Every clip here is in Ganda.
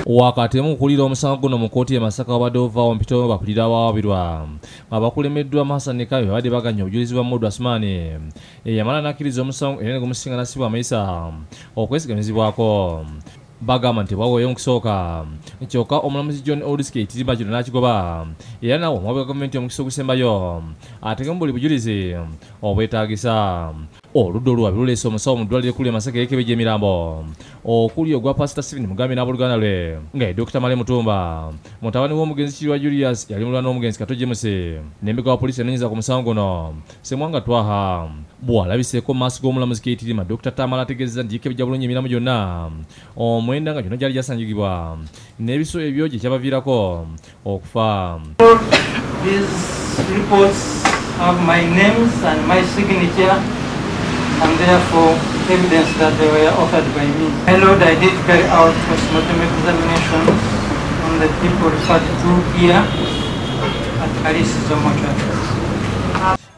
Wakati mu kulira omusango guno mu kkooti e Masaka wabadde ovaawo mpito bakulira abawaabirwa abakulemeddwa Hassan Kayo babadde baganya obujulizi bwa Mudu Asumani eyamala n'akkiriza omusango era ne gumusinga n'assibwa amayisa okwesigamizibwako. Bagamba nti bwaweeyo mu kusooka kyokka omulamuzi John Odiski ekitimba kino n'akigoba era nawe omuwabi wa gavumenti omukisa ogusembayo ategemu buli bujulizi obwetaagisa. Oludda olwabi luleese omusawo mu ddwaliro ekkulu e Masaka eyeekebejja emirambo okuli ogwa Pasita Stephen Mugambe n'abooluganda lwe nga ye Dr. Male Mutumba, mutabani w'omugenzi Kirwa Julius yali mulwana n'omugenzi Kato James n'emabega wa poliisi enoonyereza ku musango guno Ssemwanga Twaha. Bw'alabiseeko mu maaso g'omulamuzi Keitirima, Dr. Tamala ategeezezza nti yeekebejja bulungi emiramu gyonna omwenda nga gyonna gyali gyasangibwa n'ebiso ebyo gye kyabaviirako okufa. These reports have my names and my signature and therefore evidence that they were authored by me. My Lord, I did carry out postmortem examinations on the people referred to here at Kalisizo Mortuary.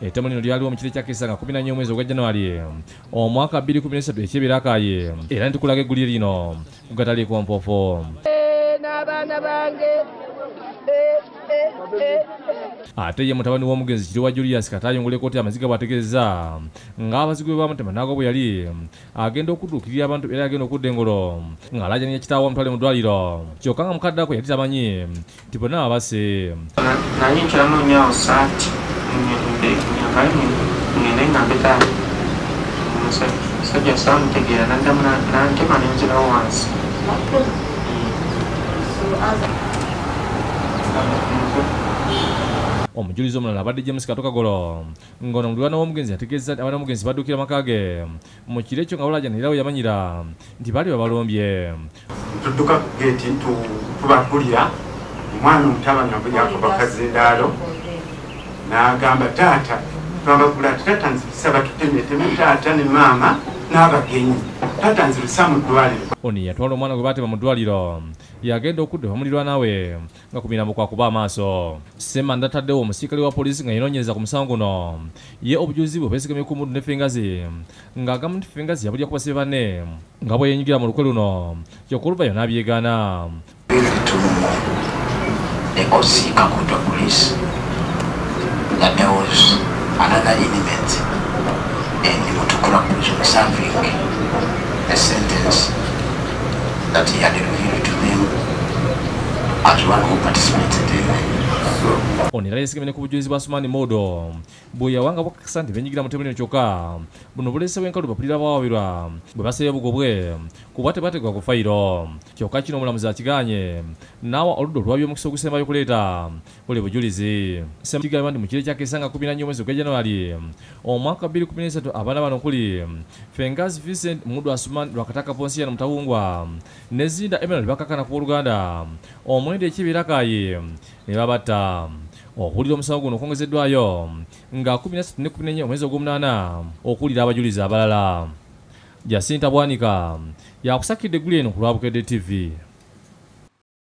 Ettemu lino lyaliwo mu kiro ekya Kesanga 14 omwezi ogwa January omwaka 2013 ekyebirakaye era ne tukulaga eggulire lino gataliiko mpofo. N'abaana bange. Ate ye mutabani w'omugenzi Kirwa Julius Katayongole kkooti amaziga bw'ategeeza ng'abazigu be bamutema n'agwa bwe yali agenda okudduukirira abantu era agenda okudda engolo ng'alaajanya kitaawe amutwale mu ddwaliro kyokka nga mukadde ako yali tamanyi nti bonna babase. Nali nkyanoonyaawo ssaati ngende ngambe taata omusajja saamutegeera n'addamu n'antema ne nzirawo wansi. Omujulizi omulala abadde James Kato Kagolo ng'ono muliraanwa w'omugenzi yategeeza nti abaana b'omugenzi baddukira amaka ge mu kiro ekyo nga balaajana era we yamanyira nti baali babalombye. Tudduka ku geeti tubagulira omwana omutabani yakuba kazindaalo n'agamba taata twabagula ati taata nzirisa batutemeteme taata ne maama n'abagenyi taata nzirisa mu ddwaliro. Ono yatwala omwana gwe baatema mu ddwaliro yagenda okudda bamulirwana we nga ku mirambo kwakuba amaaso. Ssemanda ataddewo omusirikale wa poliisi nga yenoonyereza ku musango guno ye obujulizi bwe bwesigamye ku Mudu ne Fengazi ng'agamba nti Fengazi yabulya ku basibe banne nga bwe yeenyigira mu lukwe luno kyokka oluvannyuma n'abyegaana. The OC Kakuto police that there was another inmate in Mutukura prison serving a sentence that he had revealed to them as one who participated in it. Ono era yeesigamye ku bujulizi bwa Sumani Modo bwe yawanga bukakasa nti beenyigira mu ttemu lino kyokka buno buleesewo enkalu bapulira abawaabirwa bwe basabye obugobwe kuba tebategwa ku fayiro kyokka kino omulamuzi akiganye n'awa oludda olwabye omukisa ogusembayo okuleeta buli bujulizi. Kigambibwa nti mu kiro ekya Kesanga 14 omwezi ogwa January omwaka 2013 abaana bano okuli Fengazi Vincent Mudu Asuman Lwakataka Ponsiano Mutawungwa ne Zinda Emmanuel bakakana ku booluganda omwenda ekibirakayi ne babatta. Okuwulira omusango guno okwongezeddwayo nga 13 ne 14 omwezi ogw'omunaana okuwulira abajulizi abalala. Jacinta Bwanika yakusakidde eggulire eno ku lwa Bukedde TV.